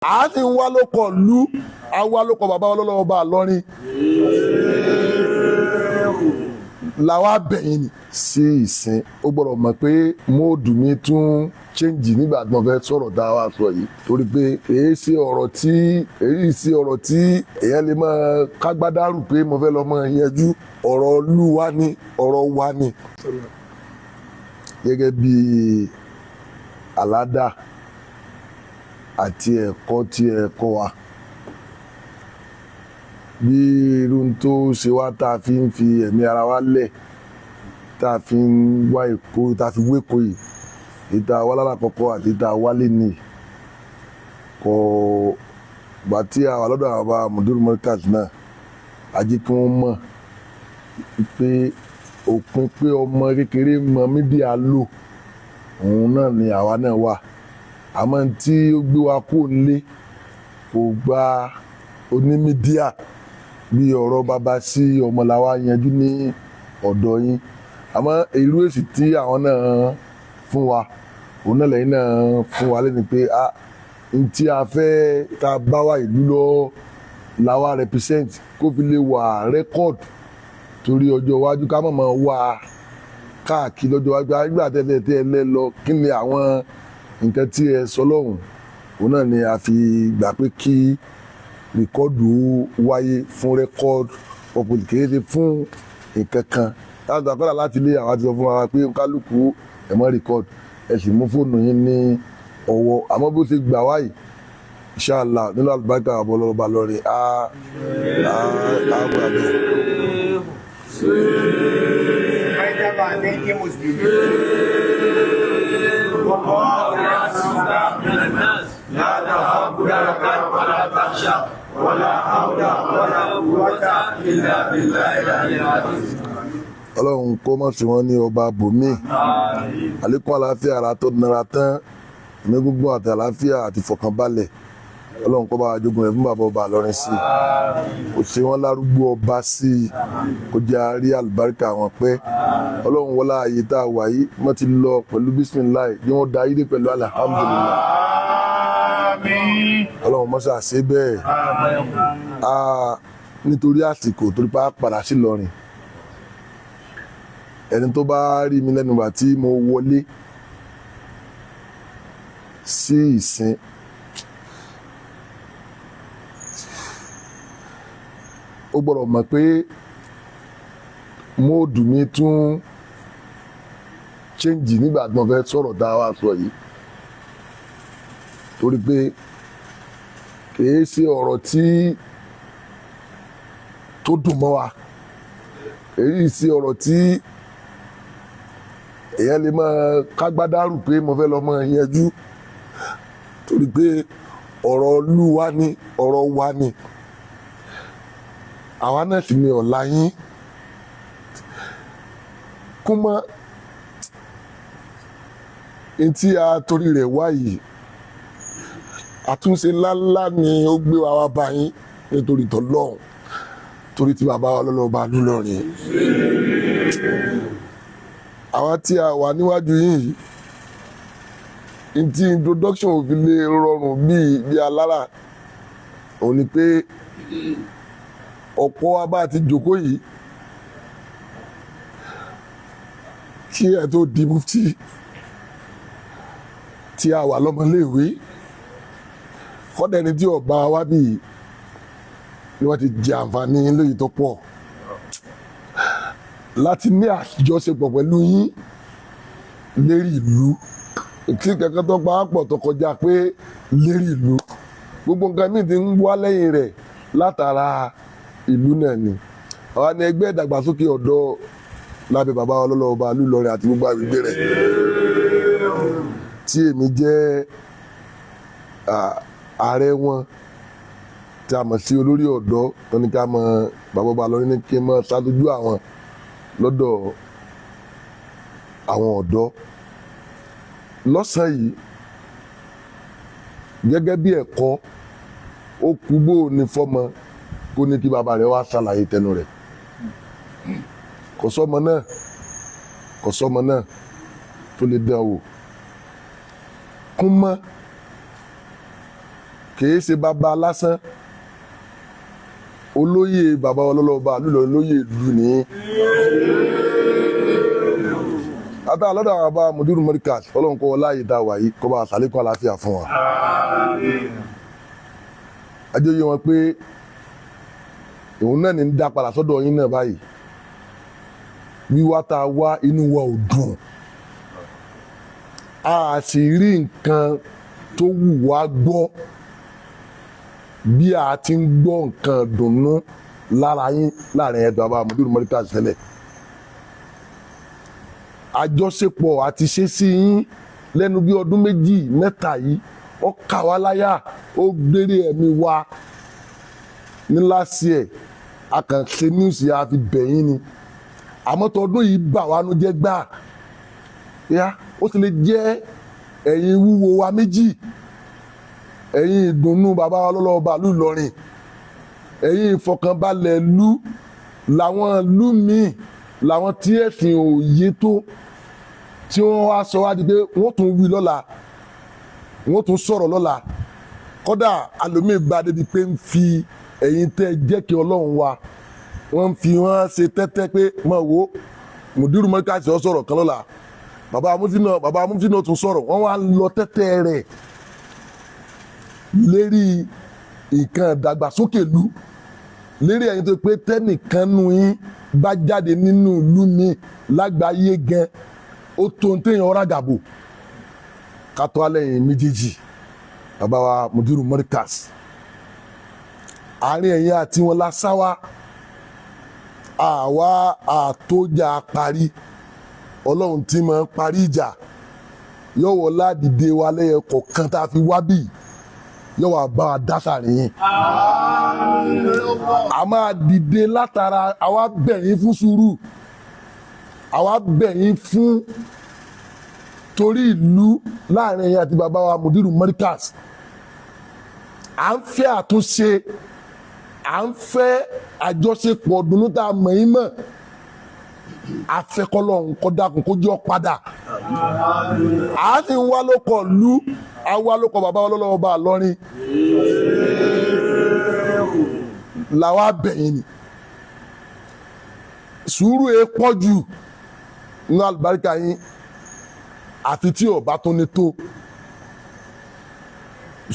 A sì ń wá lóko lú, a wá lóko bàbá ọlọ́lọ́wọ́ bá a lọ́rin làwa bẹ̀yìn ni. Sí ìsìn ó gbọ́dọ̀ mọ̀ pé móòdù mi tún change nígbà tí mo fẹ́ sọ̀rọ̀ tá a wá sọ yìí, torí pé èyí sí ọ̀rọ̀ tí èyàn lè máa kágbádárù pé mo fẹ́ lọ máa yanjú ọ̀rọ̀ lú wa ní ọ̀rọ̀ wa ní. Gẹ́gẹ́ bí aládà àti ẹ̀kọ́ tí ẹ kọ́ wa, bí irú tó ṣe wá tá a fi ń fi ẹ̀mí ara wa lẹ̀, tá a fi ń wá Èkó, tá a fi wéko yìí, ìta wá lálàkọ́kọ́ àti ìta wálé ní kò gbà tí a wà lọ́dọ̀ àwọn bàbá Mudiru Markaz náà, a jẹ́ kí wọ́n mọ̀ pé òpin pé ọmọ kékeré mọ mídíà lò, òun náà ni àwa náà wà. Àmọ́ tí ó gbé wa kó lé kò gba onímídíà bí ọ̀rọ̀ bàbá sí ọmọ làwa yanjú ní ọ̀dọ̀ yín. Àmọ́ irú èsì tí àwọn náà fún wa, òun náà lẹ́yìn náà fún wa lẹ́nu pé a n tí a fẹ́ tá a bá wa ìlú lọ làwa represent kó fi lè wà record torí ọjọ́ iwájú ká mọ̀ mọ́ wá káàkiri lọ́jọ́ iwájú. Nígbà tẹ́lẹ̀ tẹ́ ẹ lẹ́ lọ, kí ni àwọn nǹkan tí ẹ sọ lọ́hùn, òun náà ni a fi gbà pé kí rìkọ́dù wáyé fún rẹ́kọ́dù ọ̀pọ̀ kìí ṣe fún nǹkan kan. Láti àkọ́dà láti ilé àwọn àti sọ fún wa pé kálukú ẹ̀ mọ́ rìkọ́dù, ẹ sì mú fóònù yín ní ọwọ́. Àmọ́ bó ṣe gbà wáyìí, inshallah nínú àlùbáríkà àbọ̀lọ́ba lọ́rin á á wà bẹ́ẹ̀. لا تخاف دركا ولا تخشى ولا حول ولا قوة إلا بالله العلي العظيم. Ọlọ́run kó mọ̀ sí wọn ní ọba bòmí, àlékún àlàáfíà ara tó nara tán, ẹ̀mí gígùn àti àlàáfíà àti ìfọ̀kànbalẹ̀. Ọlọ́run kó bá wa jogún rẹ̀ fún bàbá ọba Ìlọrin sí i, kò ṣe wọ́n lárúgbó ọba sí i, kó jẹ́ àárí àlùbáríkà wọn pẹ́. Ọlọ́run wọlá ààyè tá a wà yìí, wọ́n ti lọ pẹ̀lú bísímìláì, bí wọ́n da ayé pẹ̀lú alihamudulilayi. Ọlọ́run mọ́ṣá ṣe bẹ́ẹ̀. Nítorí àsìkò, torí pa padà sí Ìlọrin, ẹni tó bá rí mi lẹ́nu ìgbà tí mo wọlé sí ìsìn, ó gbọ́dọ̀ mọ̀ pé móòdù mi tún change nígbà tí mo fẹ́ sọ̀rọ̀ tá a wá sọ yìí, torí pé kìí ṣe ọ̀rọ̀ tí tó dùn mọ́ wa, èyí ṣe ọ̀rọ̀ tí èyàn lè máa kágbádárù pé mo fẹ́ lọ máa yanjú, torí pé ọ̀rọ̀ lú wa ní ọ̀rọ̀ wa ní, àwa náà sì ni ọ̀la yín. Kúmọ́ ntí a torí rẹ̀ wá yìí, àtúnṣe ńláńlá ni ó gbé wa wá bá yín nítorí tọ́lọ́hún, torí tí bàbá wa lọ́lọ́ba lúlọ́rin. Àwa tí a wà níwájú yín yìí, ntí introduction ò fi lè rọrùn bíi alára, òun ni pé ọ̀pọ̀ wa bá ti jókòó yìí kí ẹ tó di mufti, tí a wà lọ́mọléèwé, kọ́dà ẹni tí ọba wa bí ni wọ́n ti jẹ àǹfààní lóyè tó pọ̀ láti ní àjọṣepọ̀ pẹ̀lú yín lérí ìlú. Tí kankan tó pa á pọ̀ tó kọjá pé lérí ìlú, gbogbo nǹkan míì ti ń wá lẹ́yìn rẹ̀ látara ìlú náà ni. Àwa ni ẹgbẹ́ ìdàgbàsókè ọ̀dọ́ lábẹ́ bàbá ọlọ́lọ́ba Lúlọrin àti gbogbo àgbègbè rẹ̀, tí èmi jẹ́ ààrẹ wọn, tí a mọ̀ sí olórí ọ̀dọ́ tó ní ká mọ bàbá ọba Ìlọrin ní kí n mọ ṣáájú àwọn lọ́dọ̀ àwọn ọ̀dọ́ lọ́sàn-án yìí. Gẹ́gẹ́ bí ẹ̀kọ́, ó kú bó ní fọ́mọ kó ní kí bàbá rẹ̀ wá ṣàlàyé tẹnu rẹ̀. Kò sọ́mọ náà, kò sọ́mọ náà tó lè dán wò. Kún mọ́ Kìí ṣe bàbá lásán, olóyè bàbá ọlọ́lọ́ba lùlọ olóyè ìlú ní. Ata lọ́dọ̀ àwọn bàbá Mudiru Markaz, ọlọ́run kọ́ láàyè tá a wà yìí kó bá a sàlékún àlàáfíà fún wa. Àjọyọ̀ wọn pé òun náà ní ń dá padà sọ́dọ̀ yín náà báyìí. Wíwá tá a wá inú wa ò dùn, a sì rí nǹkan tó wù wá gbọ́ bí a ti ń gbọ́ nǹkan dùnnú lára yín láàrin ẹ̀dọ̀ àbá Mudiru Markaz tẹ́lẹ̀. Àjọṣepọ̀ àti ṣe sí yín lẹ́nu bí ọdún méjì mẹ́ta yìí ó kà wá láyà, ó gbére ẹ̀mí wa ní last year. A kàn ṣe news a fi bẹ̀ yín ni, àmọ́ tọdún yìí bà wá nú jẹ́ gbà yá. Ó sì lè jẹ́ ẹ̀yin wúwo wa méjì, ẹ̀yin ìdùnnú bàbá wa lọ́lọ́ba ìlú Ìlọrin, ẹ̀yin ìfọkànbalẹ̀ ìlú làwọn ìlú míì làwọn tí ẹ̀sìn òye tó tí wọ́n wá sọ wá di pé wọ́n tún wí lọ́la, wọ́n tún sọ̀rọ̀ lọ́la. Kódà àlòmíì gba débi pé ń fi ẹ̀yin tẹ́ jẹ́ kí Ọlọ́run wa, wọ́n ń fi wọ́n ṣe tẹ́tẹ́ pé mọ̀ wo Mudiru Markaz ó sọ̀rọ̀ kan lọ́la, bàbá Mufti náà tún sọ̀rọ̀, wọ́n wá lọ tẹ́tẹ́ rẹ̀ lérí nǹkan ìdàgbàsókè ìlú, lérí ẹ̀yin tó pé tẹ́nìkan nu yín bá jáde nínú ìlú mi lágbàáyé gan, ó tó ń téèyàn ọ̀rá gàbò kátó alẹ́ yìí méjèèjì. Bàbá wa Mudiru Markaz, àárín ẹ̀yin àti wọn lásáwá àwa àtòjà parí. Ọlọ́run tí máa ń parí ìjà yọ̀wọ̀ ládìde wa lẹ́yẹ kọ̀ọ̀kan tá a fi wá bíi yóò wá bá wa dá sàrin yín. A máa dìde látara àwa bẹ̀ yín fún sùúrù, àwa bẹ̀ yín fún torí ìlú láàrin yín àti bàbá wa Mudiru Markaz. À ń fẹ́ àtúnṣe, à ń fẹ́ àjọṣepọ̀ dùnú tá a mọ̀ yín mọ̀. Afẹ́kọ́lọ́hún kó dákun kó jọ padà. À sì ń wá lóko ìlú, àwa lóko bàbá ọlọ́lọ́wọ́ bá lọ́rin làwa bẹ̀yìn ni. Sùúrù ẹ pọ̀ jù nínú àlùbáríkà yín, àfi tí ọba tó ní tó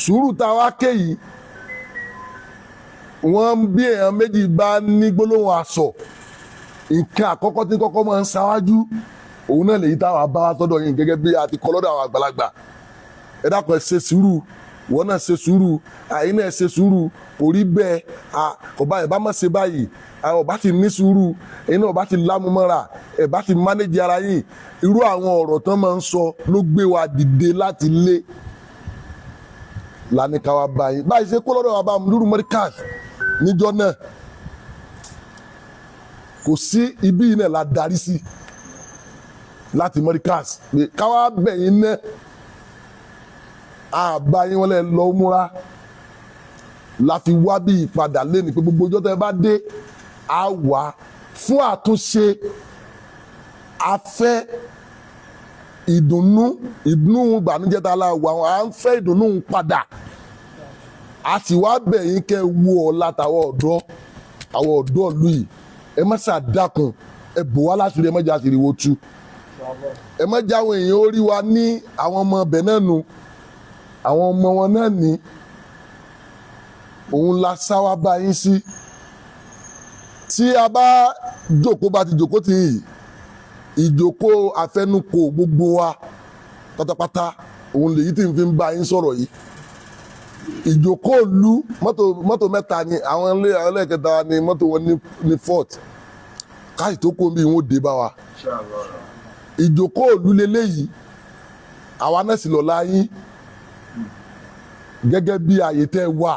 sùúrù tá a wá ké yìí. Wọ́n bí èèyàn méjì bá ní gbólóhùn aṣọ, nǹkan àkọ́kọ́ tí kọ́kọ́ máa ń ṣáwájú òun náà lèyí táwa bá wa sọ́dọ̀ yín gẹ́gẹ́ bí a ti kọ́ lọ́dọ̀ àwọn àgbàlagbà. Ẹ dákun, ẹ ṣe sùúrù, wọ́n náà ṣe sùúrù, àyín náà ṣe sùúrù, kò rí bẹ́ẹ̀. Ọba ẹ̀ bá má ṣe báyìí, ọba ti ní sùúrù, ẹ̀yin náà ọba ti lámúmọ́ra, ẹ̀ bá ti mánéjì ara yín. Irú àwọn ọ̀rọ̀ tán máa ń sọ ló gbé wa dìde láti lé lánìí wa báyìí báyìí ṣe kó lọ́dọ̀ wa bá Mudiru Markaz níjọ́ náà. Kò sí ibi yìí náà la darí sí láti Markaz pé káwá bẹ̀yìn náà àbá yín wọn lẹ lọ múra la fi wá bí ìpadà lẹ́nu pé gbogbo ọjọ́ tẹ́ bá dé a wà fún àtúnṣe. A fẹ́ ìdùnnú, ìdùnnú ìbànújẹ́ tá a la wà, à ń fẹ́ ìdùnnú padà. A sì wá bẹ̀ yín kẹ́ wo ọ̀la tàwọn ọ̀dọ́, àwọn ọ̀dọ́ ìlú yìí. Ẹ má ṣàdákun, ẹ bò wá láṣìírí, ẹ má jẹ́ àṣírí wo tú, ẹ má jẹ́ àwọn èèyàn orí wa ní àwọn ọmọ ọbẹ̀ náà nu àwọn ọmọ wọn náà ní. Òun la sáwá bá yín sí. Tí a bá jókòó bá ti jókòó tì yìí, ìjókòó àfẹnukò gbogbo wa pátápátá òun lèyí tí n fi ń bá yín sọ̀rọ̀ yìí. Ìjókòó lu mọ́tò mẹ́ta ni àwọn ẹlẹ́kẹta ni mọ́tò wọn ní fort káyì tó kó bí wọn ò dé bá wa. Ìjókòó lu leléyìí, àwa náà sì lọ́la yín gẹ́gẹ́ bí àyè tẹ́ wà,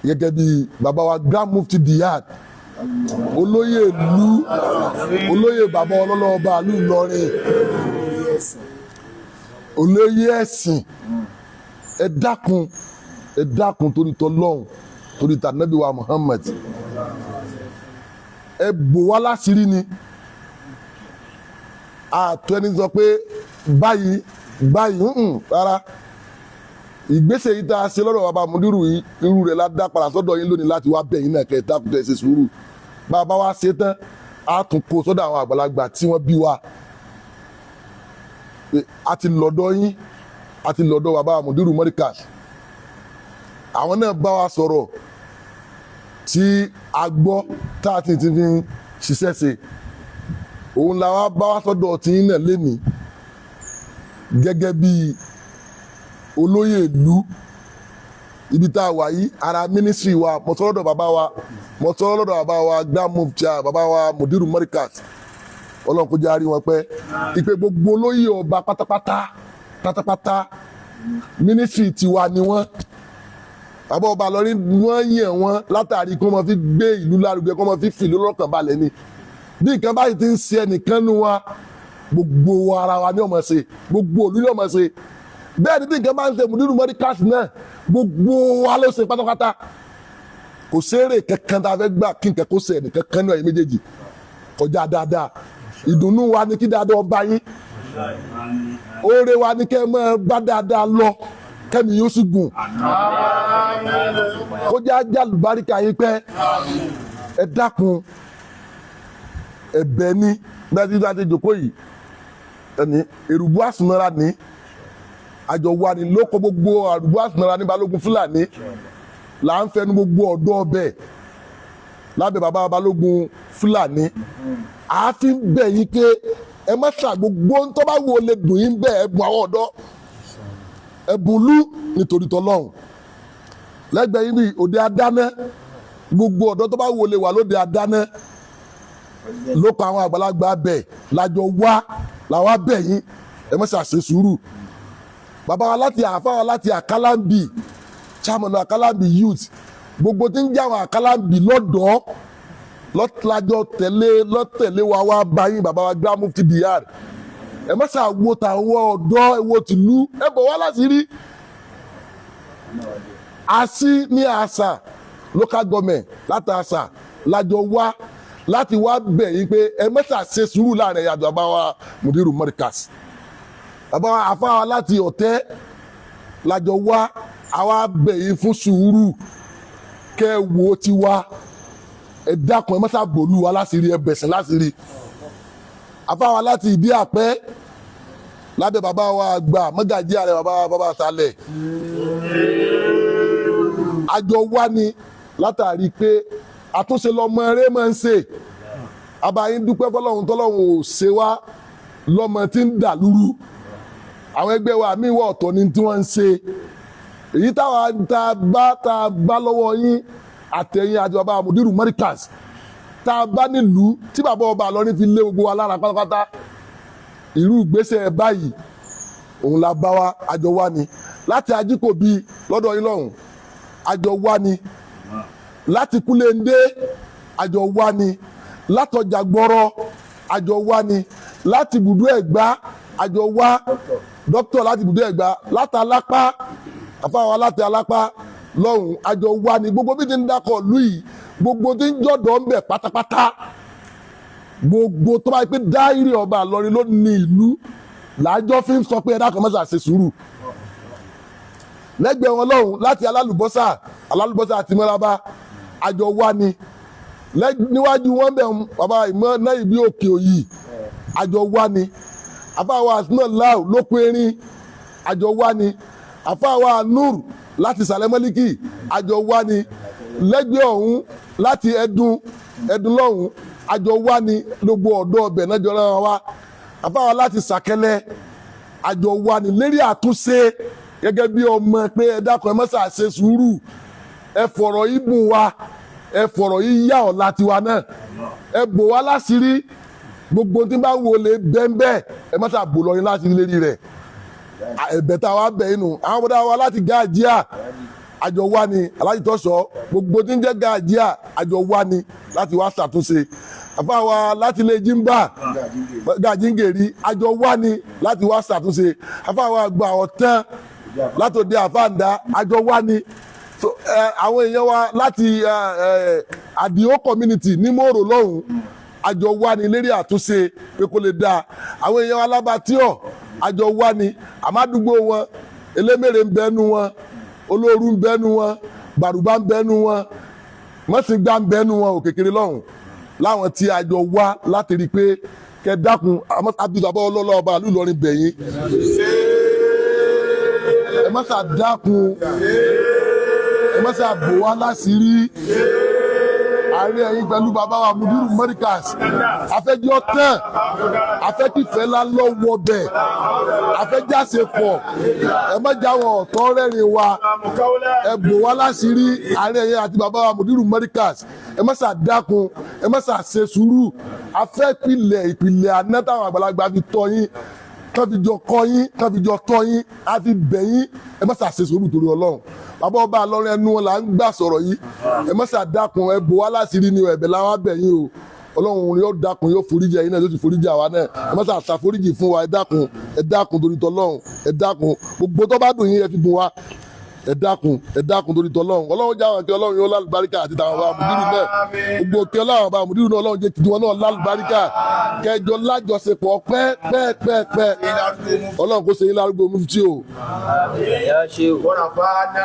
gẹ́gẹ́ bí bàbá wa Grand Mufti Diyad, olóyè ìlú, olóyè bàbá ọlọ́lọ́ba ìlú Ìlọrin, olóyè ẹ̀sìn. Ẹ dákun, ẹ dákun torí tọlọ́hun, torí tànàbí wa Muhammad, ẹ bò wá láṣìírí ni. Àtọ́ ẹni sọ pé báyìí báyìí rárá. Ìgbésẹ̀ yìí tá a ṣe lọ́dọ̀ bàbá Mùdírù yìí, irú rẹ̀ la dá padà sọ́dọ̀ yín lónìí láti wá bẹ̀ yín náà kẹ́ ẹ dákun kẹ́ ẹ ṣe sùúrù. Bàbá wa ṣe tán, a tún kó sọ́dọ̀ àwọn àgbàlagbà tí wọ́n bí wa. A ti lọ́dọ̀ yín, a ti lọ́dọ̀ bàbá Mùdírù Mọ́ríkàs. Àwọn náà bá wa sọ̀rọ̀ tí a gbọ́ tá a ti fi ń ṣiṣẹ́ ṣe. Òun la wá bá wa sọ́dọ̀ tí yín náà lénìí gẹ́gẹ́ bí olóyè ìlú ibi tá a wà yìí. Ara mínísírì wa, mo sọ lọ́dọ̀ bàbá wa, mo sọ lọ́dọ̀ bàbá wa Grand Mufti, bàbá wa Mùdírù Mọ́ríkàs, Ọlọ́run kó jẹ́ á rí wọn pẹ́. Ìpè gbogbo olóyè ọba pátápátá pátápátá mínísírì tiwa ni wọ́n. Bàbá ọba Ìlọrin wọ́n yàn wọ́n látàrí kí wọ́n máa fi gbé ìlú lárugẹ, kí wọ́n máa fi fìlú lọ́kàn balẹ̀ ni. Bí nǹkan báyìí ti ń ṣe ẹnìkan nu wa, gbogbo ara wa ni ó máa ṣe, gbogbo òlú ni ó máa ṣe. Bẹ́ẹ̀ ni bí nǹkan bá ń ṣe Mùdírù Mọ́ríkàs náà, gbogbo wa ló ṣe pátápátá. Kò séèrè kankan tá a fẹ́ gbà kí nǹkan kó ṣe ẹnìkan kan náà yìí méjèèjì kọjá dáadáa. Ìdùnnú wa ni kí dáadáa ọba yín, oore wa ni kẹ́ ẹ máa bá dáadáa lọ, kẹ́mi yóò sì gùn, kó já jálùbáríkà yín pẹ́. Ẹ dákun, ẹ̀bẹ̀ ni bẹ́ẹ̀ tí wọ́n ti jòkó yìí, ẹni èrùbú àsùnmọ́ra ní àjọ wa ni lóko gbogbo èrùbú àsùnmọ́ra ní Balógun Fúlàní là ń fẹnu gbogbo ọ̀dọ́ ọbẹ̀ lábẹ́ bàbá Balógun Fúlàní. Àáfin bẹ̀ yín pé ẹ má ṣà gbogbo ń tọ́ bá wo lè dùn yín bẹ́ẹ̀, ẹ bùn àwọn ọ̀dọ́, ẹ̀bùn lú nítorí tọlọ́hun. Lẹ́gbẹ̀ẹ́ yín bí òde adáná, gbogbo ọ̀dọ́ tó bá wo lè wà lóde adáná lóko àwọn àgbàlagbà bẹ̀ lájọ wá làwa bẹ̀ yín, ẹ má ṣàṣe sùúrù. Bàbá wa láti àfa wa láti Àkàlàmbì, chairman Àkàlàmbì youth, gbogbo tí ń jẹ́ àwọn Àkàlàmbì lọ́dọ̀ọ́ lọ́tàjọ tẹ̀lé lọ́tẹ̀lé wa wá bá yín bàbá wa Grand Mufti DR. Ẹ má ṣàwo tàwọn ọ̀dọ́, ẹ wo tìlú, ẹ bọ̀ wá láti rí. Àṣì ní àṣà local government láti àṣà lájọ wá láti wá bẹ̀ yín pé ẹ má ṣàṣe sùúrù láàrin ẹ̀yà bàbá wa Mùdírù Mọ́ríkàs. Bàbá wa àfa wa láti Ọ̀tẹ́ lájọ wá, àwa bẹ̀ yín fún sùúrù kẹ́ ẹ wo tiwa. Ẹ dákun, ẹ má ṣàbòlú wa láti rí, ẹ bẹ̀sẹ̀ láti rí. Àfa wa láti Ìdí Àpẹ́ lábẹ́ bàbá wa àgbà mọ́gàjí ààrẹ bàbá wa bàbá Sálẹ̀, àjọ wá ni látàrí pé àtúnṣe lọmọ eré máa ń ṣe. Abayín dúpẹ́ fọlọ́run tọ́lọ́run ò ṣe wá lọ́mọ tí ń dà lúrú. Àwọn ẹgbẹ́ wa míì wọ̀ ọ̀tọ̀ ni tí wọ́n ń ṣe. Èyí táwa tá a bá lọ́wọ́ yín àtẹ̀yìn àti bàbá Mùdírù Mọ́ríkàs tá a bá nílùú tí bàbá ọba Ìlọrin fi lé gbogbo wa lára pátápátá, irú ìgbésẹ̀ báyìí òun la bá wa. Àjọ wa ni láti Ajíkòbí lọ́dọ̀ yín lọ́hùn, àjọ wa ni láti Kúlẹ̀ndé, àjọ wa ni látọjà gbọ́rọ̀, àjọ wa ni láti ibùdó Ẹ̀gbá, àjọ wa dókítà láti ibùdó Ẹ̀gbá, láti Alápá, àfáwọn láti Alápá lọ́hùn, àjọ wa ni gbogbo bí ti ń dákọ̀ lù yìí, gbogbo tí ń jọ̀dọ̀ ń bẹ̀ pátápátá, gbogbo tó bá yẹ pé dáírì ọba Ìlọrin ló ní ìlú làájọ́ fi ń sọ pé ẹ dákun mọ́sà ṣe sùúrù. Lẹ́gbẹ̀ẹ́ wọn lọ́hùn láti alálùbọ́sà, alálùbọ́sà àti mọ́lábá, àjọ wa ni níwájú wọn bẹ̀ bàbá ìmọ̀ náà ìbí òkè òyì, àjọ wa ni àfáwà asúná láò lóko erin, àjọ wa ni àfáwà nur láti sàlẹ́mọ́líkì, àjọ wa ni lẹ́gbẹ̀ẹ́ ọ̀hún láti ẹdun ẹdun lọ́hùn, àjọ wa ni gbogbo ọ̀dọ́ ọbẹ̀ náà jọra wa. Àfáwà láti sàkẹ́lẹ́, àjọ wa ni lérí àtúnṣe gẹ́gẹ́ bí ọmọ pé ẹ dákun ẹ má ṣà ṣe sùúrù, ẹ fọ̀rọ̀ yìí bùn wa, ẹ fọ̀rọ̀ yìí yá ọ̀la tiwa náà, ẹ bò wá láṣìírí, gbogbo tí bá wò lè bẹ́ńbẹ́ ẹ má ṣà bò lọ́rin láṣìírí lérí rẹ̀. Ẹ̀bẹ̀ tá a wá bẹ̀ inú àwọn ọmọdé wa láti Gáàjíà, àjọ wa ni Aláàjì Tọ́sọ̀, gbogbo tí ń jẹ́ Gáàjíà àjọ wa ni láti wá ṣàtúnṣe. Àfáwa láti ilé Jímbà Gàjíǹgèrì, àjọ wa ni láti wá ṣàtúnṣe. Àfáwa àgbà ọ̀tán látòdì àfáàndá, àjọ wa ni. So àwọn èèyàn wa láti Àdìó community ní Mòrò lọ́hùn, àjọ wa ni lérí àtúnṣe pé kó lè dáa. Àwọn èèyàn wa lábàtíọ̀, àjọ wa ni àmàdúgbò wọn Elémèrè ń bẹ́nu wọn, olóoru ń bẹ́nu wọn, gbàrúgbà ń bẹ́nu wọn, mọ́sìngbà ń bẹ́nu wọn, òkèkèrè lọ́hùn láwọn tí a jọ wá láti rí i pé kẹ dákun abdulbaba ọlọ́lọ́ ọba ìlú Ìlọrin bẹ̀yìn, ẹ má ṣà dákun, ẹ má ṣà bò wá láṣìírí àárín ẹ̀yin pẹ̀lú bàbá wa Mudiru Markaz. Afẹ́jọ́ tán, afẹ́kìfẹ́ ńlá lọ́wọ́ bẹ̀, afẹ́jáse pọ̀, ẹ má jáwọ́ ọ̀tọ́ rẹ́rìn wa, ẹ bò wá láṣìírí àárín ẹ̀yin àti bàbá wa Mudiru Markaz. Ẹ má ṣà dákun, ẹ má ṣà ṣe sùúrù. Afẹ́pìlẹ̀ ìpìlẹ̀ àná táwọn àgbàlagbà fi tọ́ yín, tán fi jọ kọ́ yín, tán fi jọ tọ́ yín, á fi bẹ̀ yín. Ẹ má ṣàṣe sùúrù torí Ọlọ́run. Bàbá ọba Ìlọrin, ẹnu wọn là ń gbà sọ̀rọ̀ yìí. Ẹ má ṣàdákun, ẹ bò wá láṣìírí ni o, ẹ̀bẹ̀ làwọn bẹ̀ yín o. Ọlọ́run yóò dákun, yóò foríjì ẹ̀yin náà, yóò sì foríjì àwa náà. Ẹ má ṣàforíjì fún wa, ẹ dákun, ẹ dákun torí tọlọ́run, ẹ dákun. Gbogbo tó bá dùn yín, ẹ fi bùn wa. Ẹ dákun, ẹ dákun torí tọlọ́run. Ọlọ́run jáwọn kí Ọlọ́run yóò lálùbáríkà àti tàwọn bàbá Mùdírù náà. Gbogbo kí Ọlọ́run bàbá Mùdírù náà, Ọlọ́run jẹ́ kí wọn náà lálùbáríkà, kẹjọ lájọṣepọ̀ pẹ́ pẹ́ pẹ́ pẹ́. Ọlọ́run kó ṣe yín lárúgbó mufti o. Ya Sheikh. ورفعنا